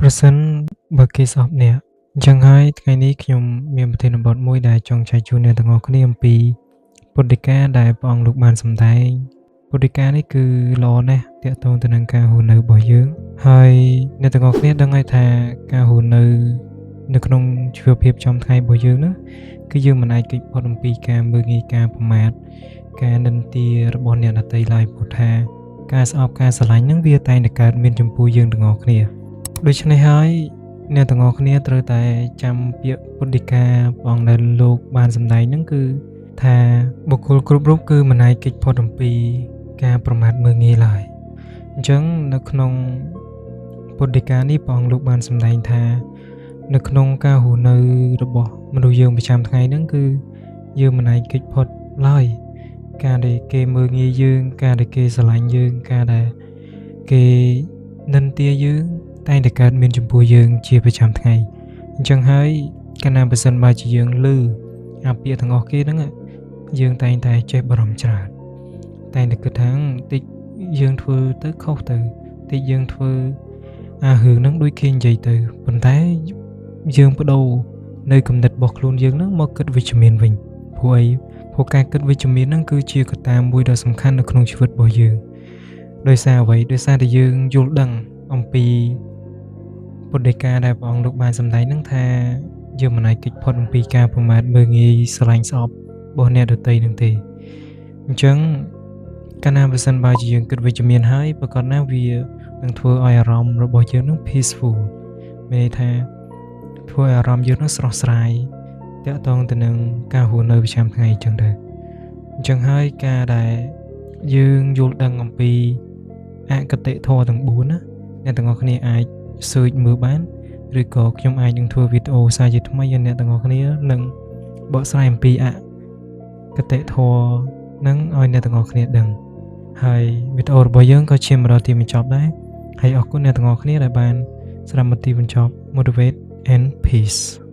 ប្រសិនបើគេស្អប់អ្នកអញ្ចឹងហើយថ្ងៃនេះខ្ញុំមានប្រធានបទមួយដែលចង់ចែកជូនអ្នកទាំងអស់គ្នាអំពីពុទ្ធដីកាដែលព្រះអង្គលោកបានសម្ដែងពុទ្ធដីកានេះគឺល្អណាស់ទាក់ទងទៅនឹងការរស់នៅរបស់យើងហើយអ្នកទាំងអស់គ្នាដឹងហើយថាការរស់នៅនៅក្នុងជីវភាពចំថ្ងៃរបស់យើងហ្នឹងគឺយើងមិនអាចគេចផុតអំពីការមើលងាយការប្រមាថការនិន្ទារបស់អ្នកដទៃឡើយព្រោះថាការស្អប់ការស្រឡាញ់ហ្នឹងវាតែងតែកើតមានចំពោះយើងទាំងអស់គ្នាដូច្នេះហើយអ្នកទាំងអស់គ្នាត្រូវតែចាំពាក្យពុទ្ធដីកាព្រះអង្គដែលលោកបានសម្ដែងហ្នឹងគឺថាបុគ្គលគ្រប់រូបគឺមិនអាចគេចផុតអំពីការប្រមាថមើលងាយឡើយអញ្ចឹងនៅក្នុងពុទ្ធដីកានេះព្រះអង្គលោកបានសម្ដែងថានៅក្នុងការរស់នៅរបស់មនុស្សយើងប្រចាំថ្ងៃហ្នឹងគឺយើងមិនអាចគេចផុតឡើយការដែលគេមើលងាយយើងការដែលគេស្រឡាញ់យើងការដែលគេនិន្ទាយើងតែងតែកើតមានចំពោះយើងជាប្រចាំថ្ងៃអញ្ចឹងហើយកាលណាបើសិនបើជាយើងឮអាពាក្យទាំងអស់គេហ្នឹងយើងតែងតែចេះបារម្ភច្រើនតែងតែគិតថាតិចយើងធ្វើទៅខុសទៅតិចយើងធ្វើអារឿងហ្នឹងដូចគេនិយាយទៅប៉ុន្តែយើងបដូរនៅគំនិតរបស់ខ្លួនយើងហ្នឹងមកគិតវិជ្ជមានវិញព្រោះអីព្រោះការគិតវិជ្ជមានហ្នឹងគឺជាកត្តាមួយដ៏សំខាន់នៅក្នុងជីវិតរបស់យើងដោយសារអ្វីដោយសារតែយើងយល់ដឹងអំពីពុទ្ធដីកាដែលព្រះអង្គលោកបានសម្ដែងហ្នឹងថាយើងមិនអាចគេចផុតអំពីការប្រមាថមើលងាយស្រឡាញ់ស្អប់របស់អ្នកដទៃនឹងទេអញ្ចឹងកាលណាបើសិនបើជាយើងគិតវិជ្ជមានហើយប្រាកដណាស់វានឹងធ្វើឲ្យអារម្មណ៍របស់យើងនឹង peaceful មានន័យថាធ្វើឲ្យអារម្មណ៍យើងនឹងស្រស់ស្រាយទាក់ទងទៅនឹងការរស់នៅប្រចាំថ្ងៃអញ្ចឹងទៅអញ្ចឹងហើយការដែលយើងយល់ដឹងអំពីអគតិធម៌ទាំង4ណាអ្នកទាំងអស់គ្នាអាច search មើលបានឬក៏ខ្ញុំអាចនឹងធ្វើវីដេអូសារជាថ្មីឲ្យអ្នកទាំងអស់គ្នានឹងបកស្រាយអំពីអគតិធម៌នឹងឲ្យអ្នកទាំងអស់គ្នាដឹងហើយវីដេអូរបស់យើងក៏ឈានមកដល់ទីបញ្ចប់ដែរហើយអរគុណអ្នកទាំងអស់គ្នាដែលបានស្ដាប់មកទីបញ្ចប់ Motivate and peace.